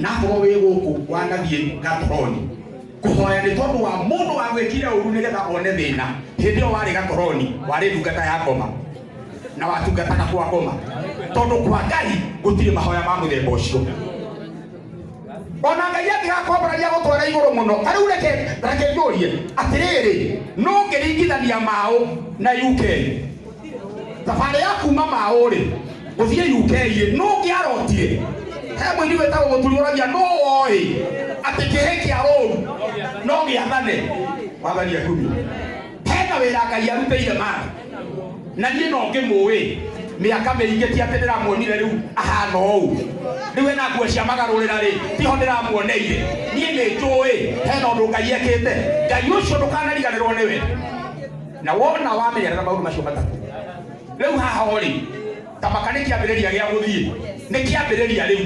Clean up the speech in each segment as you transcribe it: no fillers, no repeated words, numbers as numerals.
Na akorwo wĩ gũkũ wanathiĩ gatoroni kũhoya nĩ tondũ wa mũndũ wagwĩkire ũru nĩgetha one thĩna, hĩndĩ ĩyo warĩ gatoroni, warĩ ndungata ya ngoma na watungataga kwa ngoma, tondũ kwa Ngai gũtirĩ mahoya ma mũthemba ũcio. Ona Ngai angĩgakwambararia gũtwara igũrũ mũno, ta rĩu reke njũrie atĩrĩrĩ, no ngĩringithania maũ na UK, thabarĩ ya kuma maũ rĩ gũthiĩ UK rĩ, no ngĩarotire he mũini wĩtagwo Mũturi ũragia no woĩ atĩ kĩhĩ kĩa rũru no gĩathane wathani akumio. Hena wĩra Ngai arutĩire mara na niĩ no ngĩmũĩ mĩaka mĩingĩ, ti atĩ ndĩramuonire rĩu ahana ũũ, rĩu ena nguo cia magarũrĩra rĩ, tiho ndĩramuoneire. Niĩ nĩ njũĩ hena ũndũ Ngai ekĩte. Ngai ũcio ndũkanariganĩrwo nĩwe. Na wona wamenyerera maũndũ macio matatũ rĩu haha ũrĩ tamaka, nĩ kĩambĩrĩria gĩa gũthiĩ, nĩ kĩambĩrĩria rĩu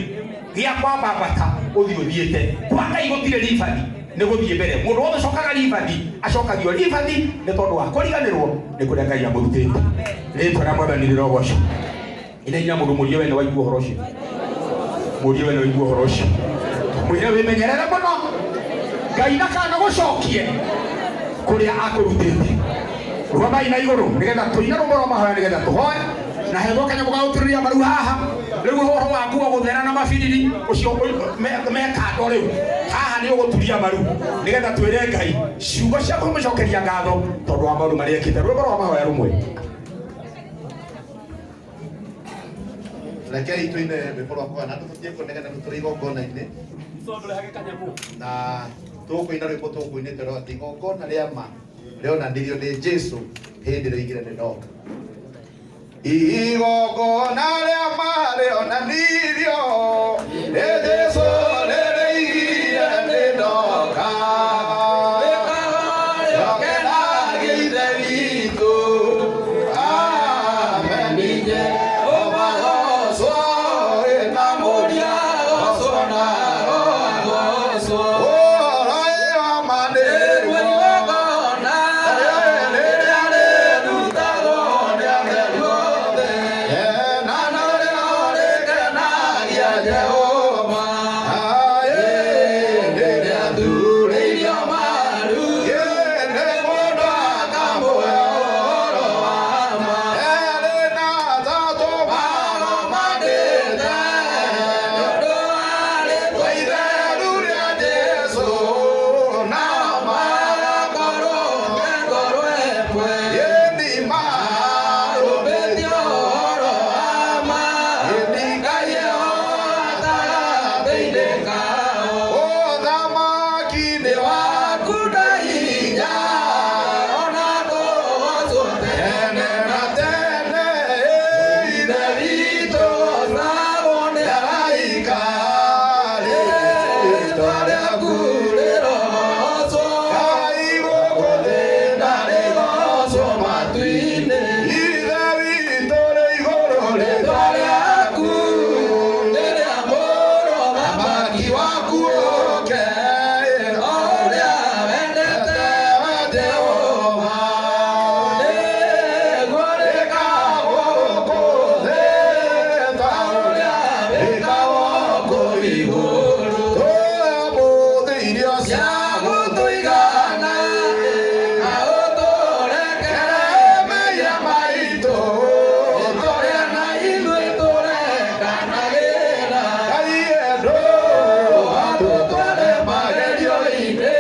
gĩa kwambambata ũthiĩ ũthiĩte. Kwa Ngai gũtirĩ ribathi, nĩ gũthiĩ mbere. Mũndũ wothe ũcokaga ribathi acokagio ribathi nĩ tondũ wa kũriganĩrwo nĩ kũrĩa Ngai amũrutĩte. Rĩtwa rĩa Mwathani rĩrogocwo. Ina inya mũndũ mũrie we nĩ waigua ũhoro ũcio, mũrie we nĩ waigua ũhoro ũcio, mwĩre wĩmenyerere mũno Ngai ndakana gũcokie kũrĩa akũrutĩte. Rũgamai na igũrũ nĩgetha tũine rũmwe rwa mahoya nĩgetha tũhoe na hetwo kanyamũ ga gũturĩria maru haha. Rĩu ũhoro wa nguo gũthera na mabiriri ũcio me kando, rĩu haha nĩ ũgũturia maru nĩgetha twĩre Ngai ciugo cia kũmũcokeria ngatho tondũ wa maũndũ marĩa ekĩte. Rwĩmbo rwa mahoya rũmwe. Rekei tũine rwĩmbo rwa kũhoya na tũbatiĩ kũnegena nĩ tũrĩ igongona-inĩ na tũkũina rwĩmbo tũkũinĩte rwa atĩ igongona rĩa ma rĩonanirio nĩ Jesu hĩndĩ rĩoigire nĩ ndoka. Igongona rĩa ma rĩonanirio nĩ Jesu rĩrĩigire nĩ ndoka. Rĩokenagia Ithe witũ. Amen. Jehova gocwo, na Mũriũ agocwo, na Roho agocwo. Ũhoro ũyũ wa ma nĩguo rĩrĩa rĩrutagwo nĩ atheru othe, na norĩo rĩkenagia Jehova. Rĩrĩa turĩirio maru, nĩ mũndũ akamũhe ũhoro wa ma. Erĩ na atatũ magomanĩte, nĩ ũndũ wa rĩĩtwa itheru rĩa Jesũ, nao magakorwo me ngoro ĩmwe. Ĩni marũmĩtie ũhoro wa ma, ĩni Ngai eho gatagatĩ-inĩ kao. Ũthamaki nĩ waku na hinya, ona kũgocwo tene na tene. Ithe witũ gocagwo nĩ araika, rĩĩtwa rĩaku rĩrogocwo. Ngai gũkũ thĩ na rĩgocwo matu-inĩ. Ithe witũ rĩ igũrũ, rĩĩtwa rĩaku nĩrĩamũrwo, ũthamaki waku ũũke, o ũrĩa wendete we Jehova, nĩguo rĩkagwo gũkũ thĩ ta ũrĩa rĩkagwo kũu igũrũ. Tũhe ũmũthĩ irio cia gũtũigana, na ũtũrekere mehia maitũ, tũrĩa na ithuĩ tũrekanagĩra. Ngai ndũgatũtware magerio-inĩ,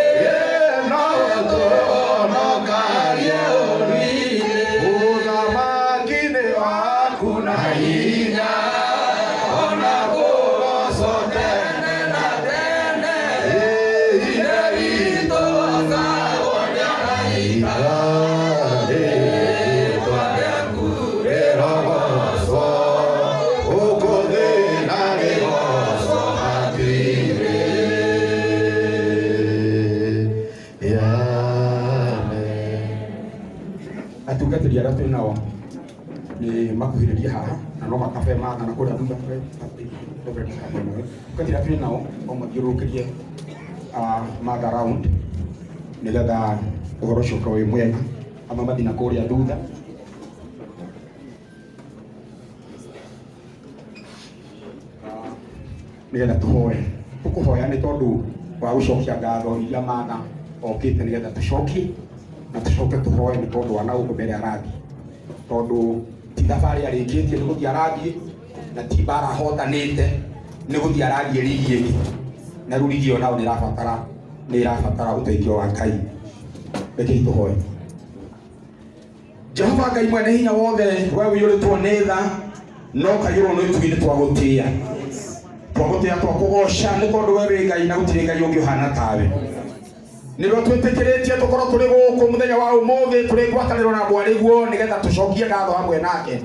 no ũtũhonokagie ũũru-inĩ. Ũthamaki nĩ waku na hinya, ona kũgocwo tene na tene. Ithe witũ gocagwo nĩ araika, rĩĩtwa rĩaku rĩrogocwo gũkũ thĩ na rĩgocwo matu-inĩ. Amen. Atungatĩri arĩa twĩ nao nĩ makuhĩrĩrie haha na no makabe mathana kũrĩa thutha. Atungatĩri arĩa twĩ nao o mathiũrũrũkĩrie matha round nĩgetha ũhoro ũcio ũkorwo wĩ mwega. Amwe mathiĩ na kũrĩa thutha nĩgetha tũhoe. Tũkũhoya nĩ tondũ wa gũcokia ngatho iria matha okĩte nĩgetha tũcokie na tũcoke tũhoe nĩ tondũ wa na gũkũ mbere arathiĩ, tondũ ti thabarĩ arĩkĩtie, nĩ gũthiĩ arathiĩ na ti mbara ahotanĩte, nĩ gũthiĩ arathiĩ rigi ĩngĩ, na rĩu rigi ĩyo nayo nĩ ĩrabatara ũteithio wa Ngai. Rekei tũhoe. Jehova Ngai mwene hinya wothe, we ũiyũrĩtwo nĩ tha no ũkaiyũrwo nĩ ũtugi, nĩ twagũtĩĩa, twagũtĩĩa, twakũgoca nĩ tondũ we wĩ Ngai na gũtirĩ Ngai ũngĩ ũhana tawe. Nĩrĩo twĩtĩkĩrĩtie tũkorwo tũrĩ gũkũ mũthenya wa ũmũthĩ tũrĩ ngwatanĩro na mwarĩguo nĩgetha tũcokie ngatho hamwe nake.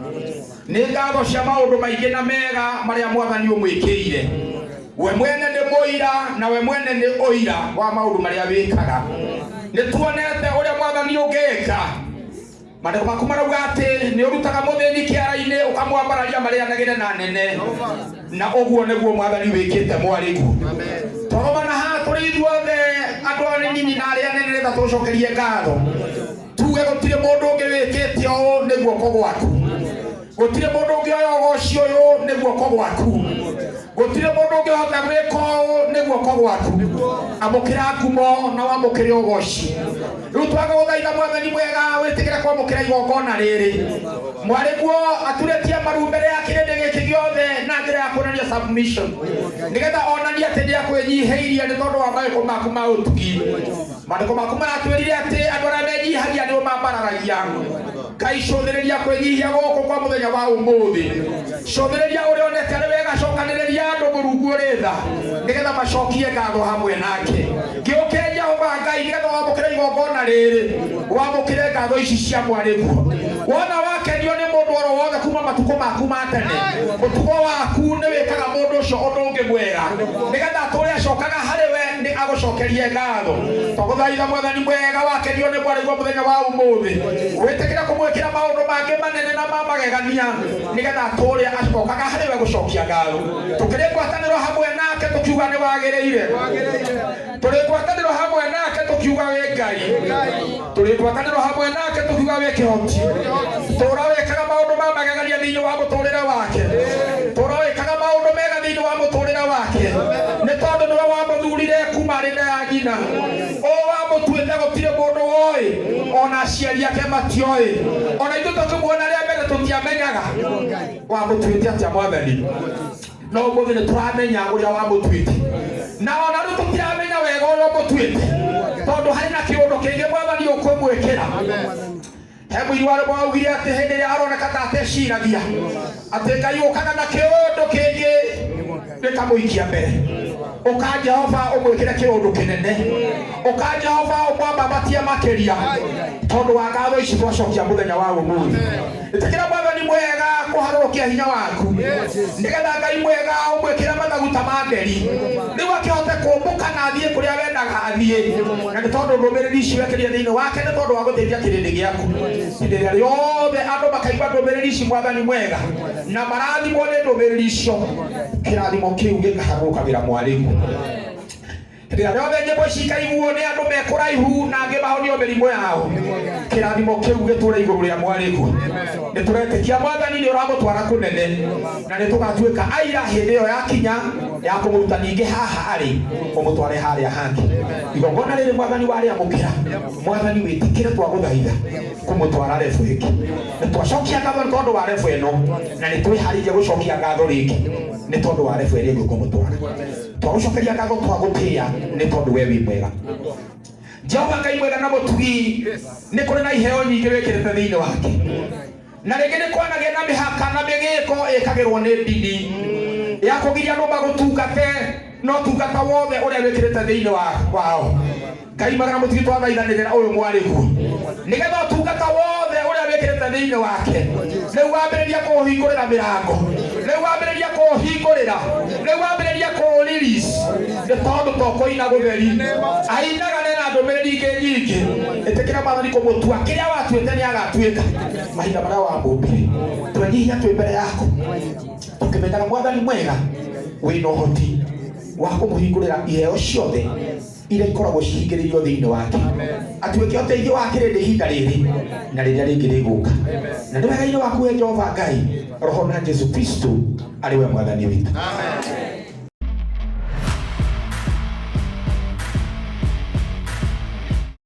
Nĩ ngatho cia maũndũ maingĩ na mega marĩa Mwathani ũmwĩkĩire. We mwene nĩ mũira na we mwene nĩ ũira wa maũndũ marĩa wĩkaga. Nĩ tuonete ũrĩa Mwathani ũngĩka. Maandĩko maku marauga atĩ nĩ ũrutaga mũthĩni kĩara-inĩ ũkamwambararia marĩanagĩre na nene, na ũguo nĩguo Mwathani wĩkĩte mwarĩguo. Twagomana haha tũrĩ ithuothe andũ anini na arĩa anene nĩgetha tũcokerie ngatho, tuge gũtirĩ mũndũ ũngĩ wĩkĩte ũũ nĩ guoko gwaku, gũtirĩ mũndũ ũngĩ oya ũgoci ũyũ nĩ guoko gwaku, gũtirĩ mũndũ ũngĩ ũhota gwĩka ũũ nĩ guoko gwaku. Amũkĩra ngumo na wamũkĩre ũgoci. Rĩu twagũthaitha Mwathani mwega wĩtĩkĩre kwamũkĩra igongona rĩrĩ. Mwarĩguo aturĩtie maru mbere ya kĩrĩndĩ gĩkĩ gĩothe na njĩra ya kuonania submission, nĩgetha onanie atĩ nĩ akwĩnyihĩirie nĩ tondũ wa mawĩko maku ma ũtugi. Maandĩko maku maratwĩrire atĩ andũ arĩa menyihagia nĩo mambararagia. Ngai, cũthĩrĩria kwĩnyihia gũkũ kwa mũthenya wa ũmũthĩ, cũthĩrĩria ũrĩa onete arĩ wega, cokanĩrĩria andũ Mũrungu ũrĩ tha nĩgetha macokie ngatho hamwe nake. Ngĩũke Jehova Ngai nĩgetha wamũkĩre igongona rĩrĩ, wamũkĩre ngatho ici cia mwarĩguo. Wona wakenio nĩ mũndũ oro wothe kuma matukũ maku ma tene, mũtugo waku nĩ wĩkaga mũndũ ũcio ũndũ ũngĩ mwega nĩgetha atũre acokaga harĩ we nĩ agũcokerie ngatho. Twagũthaitha Mwathani mwega, wakenio nĩ mwarĩguo mũthenya wa ũmũthĩ, wĩtĩkĩre kũmwĩkĩra maũndũ mangĩ manene na ma magegania nĩgetha atũre acokaga harĩ we gũcokia ngatho. Tũkĩrĩ ngwatanĩro hamwe nake tũkiuga nĩ wagĩrĩire, tũrĩ ngwatanĩro hamwe nake tũkiuga wĩ Ngai, tũrĩ ngwatanĩro hamwe nake tũkiuga wĩ kĩhoti. Tũra wĩkaga maũndũ ma magegania thĩinĩ wa mũtũrĩre wake, tũra wĩkaga maũndũ mega thĩinĩ wa mũtũrĩre wake, nĩ tondũ nĩwe wamũthurire kuma arĩ nda ya nyina. Ũũ wamũtuĩte gũtirĩ mũndũ woĩ, ona aciari ake matioĩ, ona ithuĩ tũkĩmuona rĩa mbere tũtiamenyaga wamũtuĩte atĩa Mwathani, no ũmũthĩ nĩ tũramenya ũrĩa wamũtuĩte, na ona rĩu tũtiramenya wega ũrĩa ũmũtuĩte, tondũ harĩ na kĩũndũ kĩngĩ Mwathani ũkũmwĩkĩra. He mũini wa rwĩmbo waugire atĩ hĩndĩ ĩrĩa aroneka ta ateciragia atĩ Ngai ũkaga na kĩũndũ kĩngĩ gĩkamũikia mbere. Ũka Jehova ũmwĩkĩre kĩũndũ kĩnene, ũka Jehova ũmwambambatie makĩria, tondũ wa ngatho ici twacokia mũthenya wa ũmũthĩ. Ĩtĩkĩra Mwathani mwega kũharũrũkia hinya waku nĩgetha Ngai mwega ũmwĩkĩre mathaguta ma nderi rĩu akĩhote kũmbũka na athiĩ kũrĩa wendaga athiĩ, na nĩ tondũ ndũmĩrĩri ici wekĩrire thĩinĩ wake nĩ tondũ wa gũteithia kĩrĩndĩ gĩaku. Hĩndĩ ĩrĩa rĩothe andũ makaigua ndũmĩrĩri ici Mwathani mwega na marathimwo nĩ ndũmĩrĩri icio, kĩrathimo kĩu gĩkaharũrũkagĩra mwarĩguo. Hĩndĩ ĩrĩa rĩothe nyĩmbo ici ikaiguo nĩ andũ me kũraihu na angĩ mahonio mĩrimũ yao, kĩrathimo kĩu gĩtũre igũrũ rĩa mwarĩguo. Nĩ tũretĩkia Mwathani nĩ ũramũtwara kũnene, na nĩ tũgatuĩka aira hĩndĩ ĩyo yakinya ya kũmũruta ningĩ haha arĩ ũmũtware harĩa hangĩ. Igongona rĩrĩ Mwathani warĩamũkĩra, Mwathani wĩtĩkĩre twagũthaitha kũmũtwara rebu ĩngĩ. Nĩ twacokia ngatho nĩ tondũ wa rebu ĩno, na nĩ twĩharĩirie gũcokia ngatho rĩngĩ nĩ tondũ wa rebu ĩrĩa ĩngĩ ũkũmũtwara. Twagũcokeria ngatho, twagũtĩĩa nĩ tondũ we wĩ mwega. Jehova Ngai mwega na mũtugi, nĩ kũrĩ na iheo nyingĩ wĩkĩrĩte thĩinĩ wake, na rĩngĩ nĩ kwanagĩa na mĩhaka na mĩgĩko ĩkagĩrwo nĩ ndini ya kũgiria andũ magũtungate, no tungata wothe ũrĩa wĩkĩrĩte thĩinĩ wao. Ngai mwega na mũtugi, twathaithanĩrĩra ũyũ mwarĩguo nĩgetha ũtungata wothe ũrĩa wĩkĩrĩte thĩinĩ wake rĩu wambĩrĩria kũũhingũrĩra mĩrango, rĩu wambĩrĩria kũũhingũrĩra, rĩu wambĩrĩria kũũ-release, nĩ tondũ to kũina gũtheri ainaga nena ndũmĩrĩri ingĩ nyingĩ. Ĩtĩkĩra Mwathani kũmũtua kĩrĩa watuĩte nĩ agatuĩka mahinda marĩa wamũmbire. Twenyihia twĩ mbere yaku tũkĩmenyaga Mwathani mwega wĩna ũhoti wa kũmũhingũrĩra iheo ciothe iria ikoragwo cihingĩrĩirio thĩinĩ wake, atuĩke ũteithio wa kĩrĩndĩ ihinda rĩrĩ na rĩrĩa rĩngĩ rĩgũka, na nĩ wega-inĩ waku we Jehova Ngai, Roho na Jesu Kristo arĩ we Mwathani witũ.